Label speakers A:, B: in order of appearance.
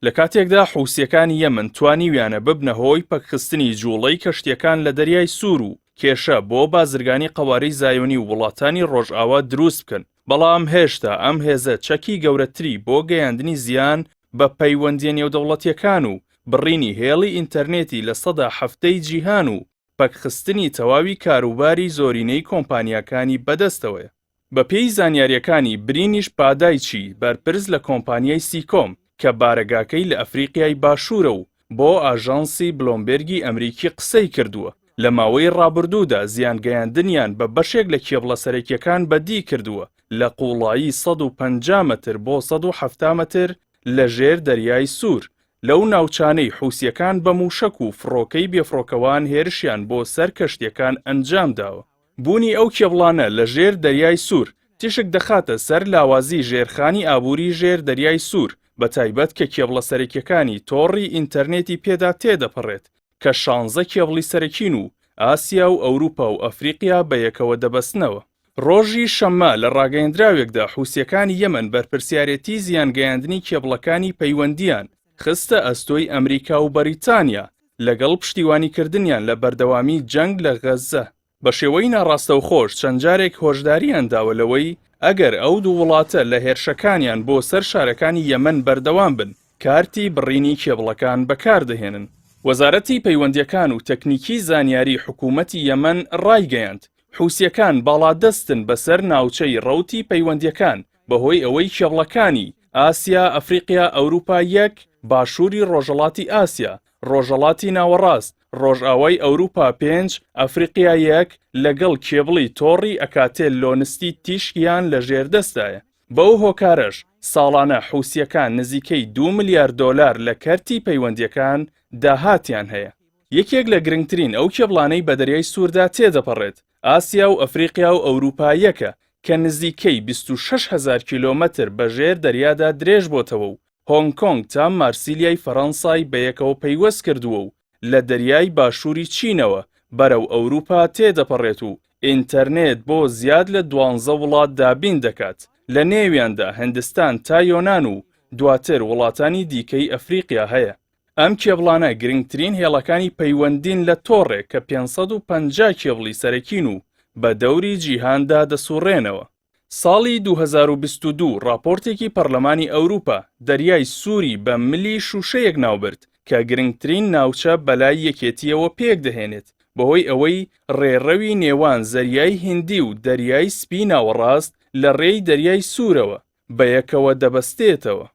A: لە کاتێکدا حوسییەکانی یەمەن توانیویانە ببنە هۆی پەکخستنی جوڵەی کەشتییەکان لە دەریای سوور و کێشە بۆ بازرگانی قەوارەی زایۆنی و وڵاتانی ڕۆژئاوا دروست بکەن، بەڵام هێشتا ئەم هێزە چەکی گەورەتری بۆ گەیاندنی زیان بە پەیوەندییە نێودەوڵەتییەکان و بڕینی هێڵی ئینتەرنێتی لە سەدا 70ی جیهان و پەکخستنی تەواوی کاروباری زۆرینەی کۆمپانیاکانی بەدەستەوەیە. بەپێی زانیارییەکانی برینیش پادایچی بەرپرس لە کۆمپانیای سیکۆم کە بارەگاکەی لە ئەفریقیای باشوورە و بۆ ئاژانسی بلۆمبێرگی ئەمریکی قسەی کردووە، لە ماوەی ڕابردوودا زیانگەیاندنیان بە بەشێک لە کێبڵە سەرەکییەکان بەدی کردووە لە قووڵایی 150 مەتر بۆ 170 مەتر لە ژێر دەریای سوور لەو ناوچانەی حوسییەکان بە مووشەک و فڕۆکەی بێفڕۆکەوان هێرشیان بۆ سەر کەشتییەکان ئەنجامداوە. بوونی ئەو کێبڵانە لە ژێر دەریای سوور، تیشک دەخاتە سەر لاوازی ژێرخانی ئابووری ژێر دەریای سوور، بە تایبەت کە کێبڵە سەرەکیەکانی تۆڕی ئینتەرنێتی پێدا تێدەپەڕێت، کە شانزە کێبڵی سەرەکین و ئاسیا و ئەوروپا و ئەفریقیا بە یەکەوە دەبەستنەوە. ڕۆژی شەممە لە ڕاگەیەندراوێکدا حوسییەکانی یەمەن بەرپرسیارێتی زیانگەیاندنی کێبڵەکانی پەیوەندییان خستە ئەستۆی ئەمریکا و بەریتانیا، لەگەڵ پشتیوانیکردنیان لە بەردەوامی جەنگ لە غەززە. بە شێوەی ناڕاستەوخۆش چەند جارێک هۆشدارییان داوە لەوەی ئەگەر ئەو دوو وڵاتە لە هێرشەکانیان بۆ سەر شارەکانی یەمەن بەردەوام بن، کارتی بڕینی کێبڵەکان بەکاردەهێنن. وەزارەتی پەیوەندییەکان و تەکنیکی زانیاری حکوومەتی یەمەن ڕایگەیاند، حوسییەکان باڵادەستن بەسەر ناوچەی ڕەوتی پەیوەندییەکان بەهۆی ئەوەی کێبڵەکانی، ئاسیا، ئەفریقیا، ئەوروپا یەک، باشووری ڕۆژهەڵاتی ئاسیا، ڕۆژهەڵاتی ناوەڕاست، ڕۆژئاوای ئەوروپا پێنج، ئەفریقیا یەک، لەگەڵ کێبڵی تۆڕی ئەکاتێل لۆنستی تیشکیان لە ژێر دەستدایە. بەو هۆکارەش ساڵانە حوسییەکان نزیکەی دوو ملیار دۆلار لە کەرتی پەیوەندییەکان داهاتیان هەیە. یەکێک لە گرنگترین ئەو کێبڵانەی بە دەریای سووردا تێدەپەڕێت، ئاسیا و ئەفریقیا و ئەوروپا یەکە، کە نزیکەی 26 هەزار کیلۆمەتر بە ژێر دەریادا درێژ بۆتەوە و هۆنگ کۆنگ تا مارسیلیای فەرەنسای بەیەکەوە پەیوەست کردووە و لە دەریای باشووری چینەوە بەرەو ئەوروپا تێدەپەڕێت و ئینتەرنێت بۆ زیاد لە دوانزە وڵات دابین دەکات، لە نێویاندا هندستان تا یۆنان و دواتر وڵاتانی دیکەی ئەفریقیا هەیە. ئەم کێبڵانە گرنگترین هێڵەکانی پەیوەندین لە تۆڕێک کە 550 کێبڵی سەرەکین و بە دەوری جیهاندا دەسوڕێنەوە. ساڵی 2022 ڕاپۆرتێکی پەرلەمانی ئەوروپا دەریای سووری بە ملی شووشەیەک ناوبرد کە گرنگترین ناوچە بەلای یەکێتییەوە پێکدەهێنێت بەهۆی ئەوەی ڕێڕەوی نێوان زەریای هیندی و دەریای سپی ناوەڕاست لە ڕێی دەریای سوورەوە بەیەکەوە دەبەستێتەوە.